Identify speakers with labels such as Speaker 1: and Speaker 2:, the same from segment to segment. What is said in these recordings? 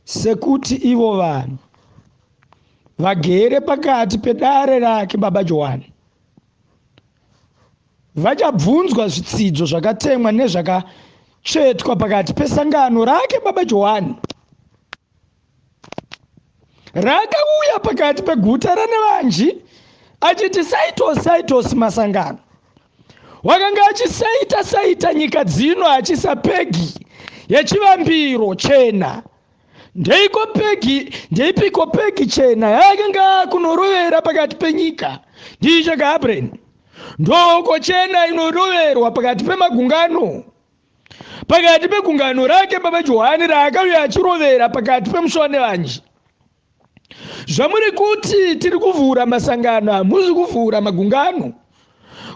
Speaker 1: Sekuti ivo vanhu vagere pakati pedare rake baba Johani vachabvunzwa zvitsidzo zvakatemwa nezvakatsvetwa pakati pesangano rake baba Johani rakauya pakati peguta ranevanji achiti saitos saitos masangano wakanga achisaita saita nyika dzino achisa pegi yechivambiro chena. Ndeiko pegi ndeipiko pegi chena yaakanga akunorovera pakati penyika? Ndicho Gabriel. Ndoko chena inoroverwa pakati pemagungano. Pakati pegungano rake baba Johani raakauya achirovera pakati pemuswa nevanji. Zvamuri kuti tiri kuvhura masangano hamusi kuvhura magungano.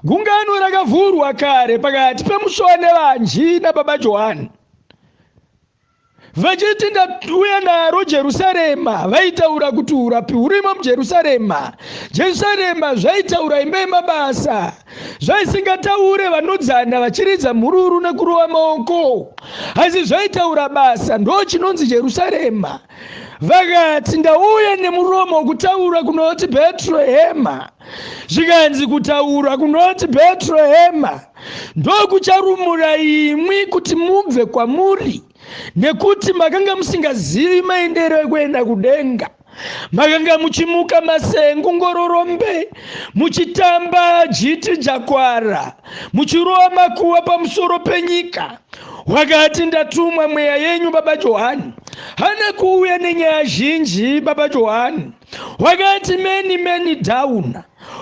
Speaker 1: Gungano rakavhurwa kare pakati pemuswa nevanji nababa Johani. Vachiti ndauya naro Jerusarema, vaitaura kuti urapi hurimo muJerusarema. Jerusarema zvaitaura imba yemabasa, zvaisingataure vanodzana vachiridza mhururu nekurova maoko, asi zvaitaura basa, ndo chinonzi Jerusarema. Vakati ndauya nemuromo wokutaura kunoti Betrehema, zvikanzi kutaura kunoti Betrehema ndokucharumura imwi kuti mubve kwamuri, nekuti makanga musingazivi maendero ekuenda kudenga. Makanga muchimuka masengu ngororombe, muchitamba jiti jakwara, muchirova makuva pamusoro penyika. Wakati ndatumwa mweya yenyu baba Johani, hana kuuya nenyaya zhinji baba Johani. Wakati many many down.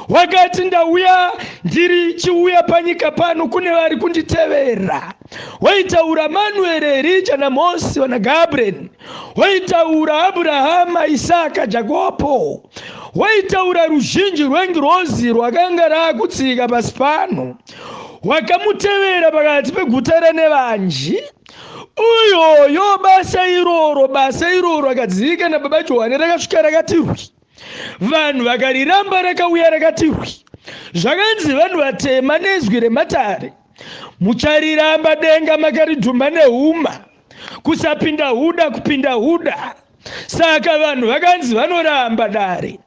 Speaker 1: Wakati ndauya ndiri chiuya panyika pano kune vari kunditevera. Waitaura Manuel, Erija naMosi vanaGabriel. Waitaura Abrahama, Isaka, Jakopo. Waitaura ruzhinji rwengirozi rwakanga rakutsika pasi pano. Wakamutevera pakati peguta renevanji. Uyoyo basa iroro, basa iroro rakadzika nababa Johani rakasvika rakati rwi. Vanhu vakariramba rakauya rakati rwi. Zvakanzi vanhu vatema nezwi rematare. Muchariramba denga makaridhumba nehuma. Kusapinda huda kupinda huda. Saka vanhu vakanzi vanoramba dare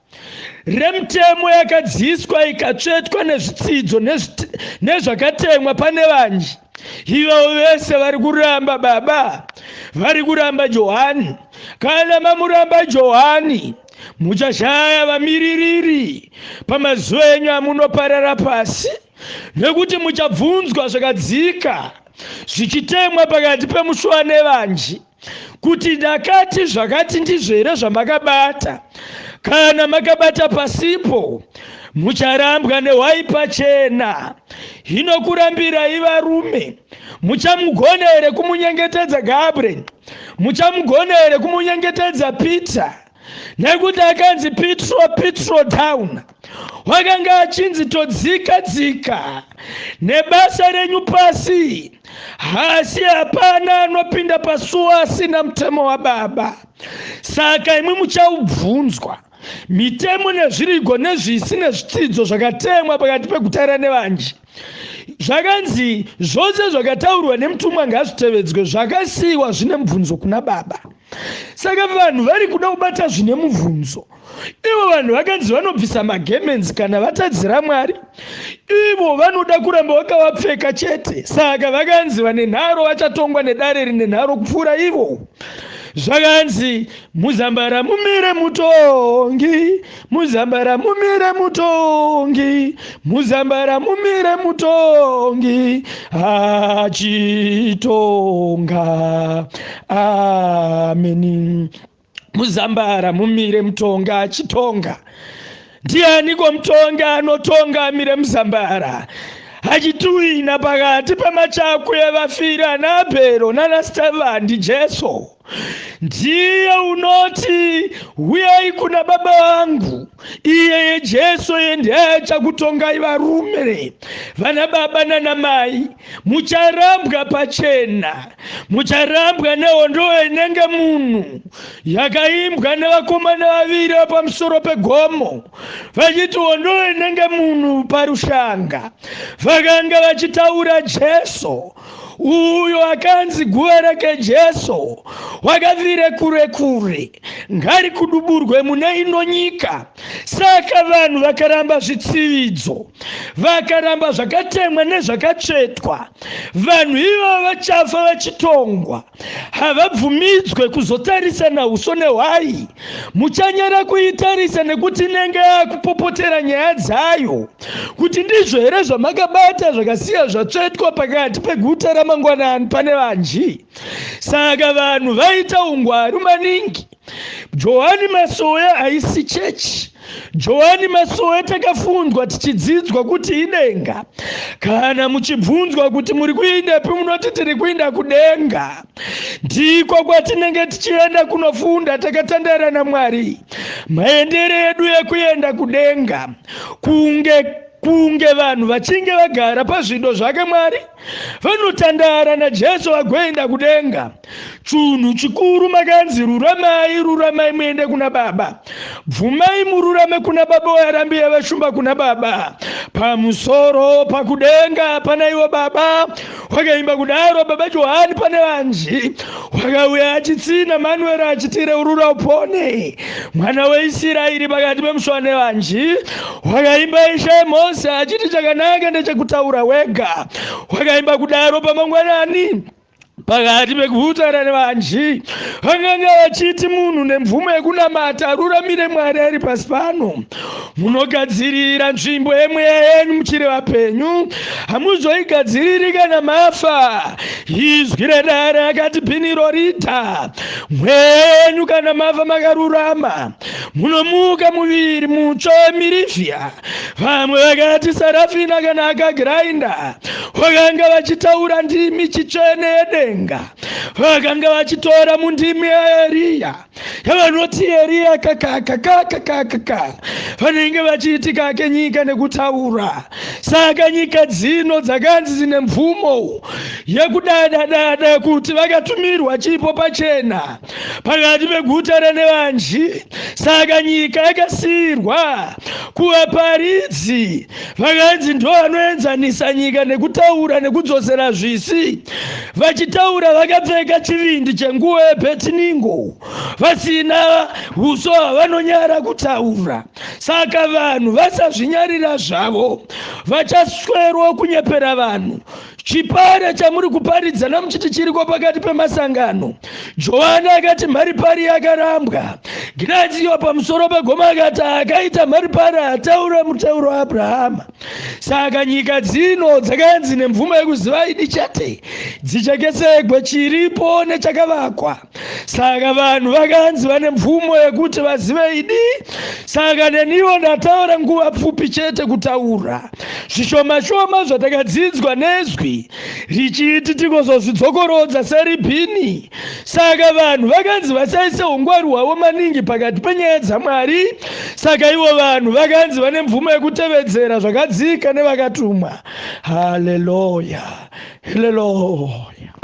Speaker 1: remutemo yakadziswa ikatsvetwa nezvitsidzo nezvakatemwa pane vanji. Ivavo vese vari kuramba baba, vari kuramba Johani. Kana mamuramba Johani, muchashaya vamiririri pamazuva enyu amunoparara pasi, nekuti muchabvunzwa zvakadzika zvichitemwa pakati pemushuwa nevanji, kuti ndakati zvakati ndizvo here zvamakabata? Kana makabata pasipo, mucharambwa nehwai pachena. Hino kurambirai varume, muchamugona here kumunyengetedza Gabriel? Muchamugona here kumunyengetedza Peter? Nekuti akanzi Petro, Petro down. Wakanga achinzi todzika dzika nebasa renyu pasi, asi hapana anopinda pasuo asina mutemo wababa. Saka imwi muchaubvunzwa mitemo nezvirigo nezvisi nezvitsidzo zvakatemwa pakati peguta ranevanji. Zvakanzi zvose zvakataurwa nemutumwa ngazvitevedzwe, zvakasiyiwa zvine mubvunzo kuna baba. Saka vanhu vari kuda kubata zvine mubvunzo. Ivo vanhu vakanzi vanobvisa magemenzi kana vatadzira Mwari, ivo vanoda kuramba vakavapfeka chete. Saka vakanzi vane nharo vachatongwa nedare rine nharo kupfuura ivo. Zvakanzi muzambara mumire mutongi, muzambara mumire mutongi, muzambara mumire mutongi achitonga. Ameni. Muzambara mumire mutonga achitonga. Ndianiko mutonga anotonga amire muzambara achituina pakati pemachakwi evafiri ana Abhero nana Stevha? Ndi Jesu. Ndiye unoti huyai kuna baba vangu. Iyeye Jesu iye ndiye achakutongai varume, vana baba nana mai. Mucharambwa pachena, mucharambwa nehondo inenge munhu yakaimbwa nevakomana vaviri vapamusoro pegomo vachiti hondo inenge munhu parushanga. Vakanga vachitaura Jesu. Uyo akanzi guva rake Jesu wakafire kure kure, ngari kuduburwe mune ino nyika. Saka vanhu vakaramba zvitsividzo, vakaramba zvakatemwa nezvakatsvetwa. Vanhu ivava vachafa vachitongwa, havabvumidzwe kuzotarisana uso nehwai. Muchanyara kuitarisa nekuti inenge yakupopotera nyaya dzayo kuti ndizvo here zvamakabata zvakasiya zvatsvetwa pakati peguta ramangwanani pane vanji. Saka vanhu vaita ungwaru maningi. Johani Masowe haisi chechi. Johani Masowe takafundwa tichidzidzwa kuti idenga. Kana muchibvunzwa kuti muri kuindepi munoti tiri kuinda kudenga. Ndiko kwatinenge tichienda kunofunda takatandara naMwari. Maendere edu ekuenda kudenga kunge kunge vanhu vachinge vagara pazvido zvake Mwari vanotandara naJesu vagoenda kudenga. Chunhu chikuru makanzi ruramai, ruramai muende kuna Baba. Bvumai mururame kuna Baba warambiya vashumba kuna Baba. Pamusoro pakudenga pana iwo Baba. Wakaimba kudaro Baba Johani pane vanji. Wakauya achitsina Manuel achiti reurura upone. Mwana weIsiraeri pakati pemuswa nevanji. Wakaimba Ishe Mose achiti chakanaka ndechekutaura wega. Wakaimba kudaro pamangwanani pakati pekutaura nevanji vakanga vachiti munhu nemvumo yekunamata aruramire Mwari ari pasi pano. Munogadzirira nzvimbo yemweya yenyu muchiri vapenyu, hamuzoigadziriri kana mafa. Izwi redare akati bhiniro rita mweya yenyu kana mafa makarurama, munomuka muviri mutsva wemirivhiya. Vamwe vakati Sarafina kana akagirainda vakanga vachitaura ndimi chitsvene yedenga, vakanga vachitora mundimi yaEriya yavanoti Eriya kakakakakakaka, vanenge vachiiti kake nyika nekutaura. Saka nyika dzino dzakanzi dzine mvumo yekudada-dada kuti vakatumirwa chipo pachena pakati peguta renevanji. Saka nyika yakasiyirwa kuvaparidzi vakanzi ndo vanoenzanisa nyika nekutaura nekudzosera zvisi, vachitaura vakapfeka chivindi chenguo yebhetiningo, vasina uso havanonyara kutaura. Saka vanhu vasazvinyarira zvavo, vachaswerwa kunyepera vanhu. Chipare chamuri kuparidzana muchiti chiriko pakati pemasangano. Johani akati mharipari yakarambwa. Ginatiyo pamusoro pegomo akati akaita mharipari ataura mutauro waAbrahama. Saka nyika dzino dzakanzi nemvumo yekuziva idi chete dzichekesegwe chiripo nechakavakwa. Saka vanhu vakanzi vane mvumo yekuti vazive idi. Saka neniwo ndataura nguva pfupi chete kutaura zvishoma shoma zvatakadzidzwa nezwi richiti tigozozvidzokorodza seribhini. Saka vanhu vakanzi vasaise ungwaru hwavo maningi pakati penyaya dzaMwari. Saka ivo vanhu vakanzi vane mvumo yekutevedzera zvakadzika nevakatumwa. Haleluya, haleluya.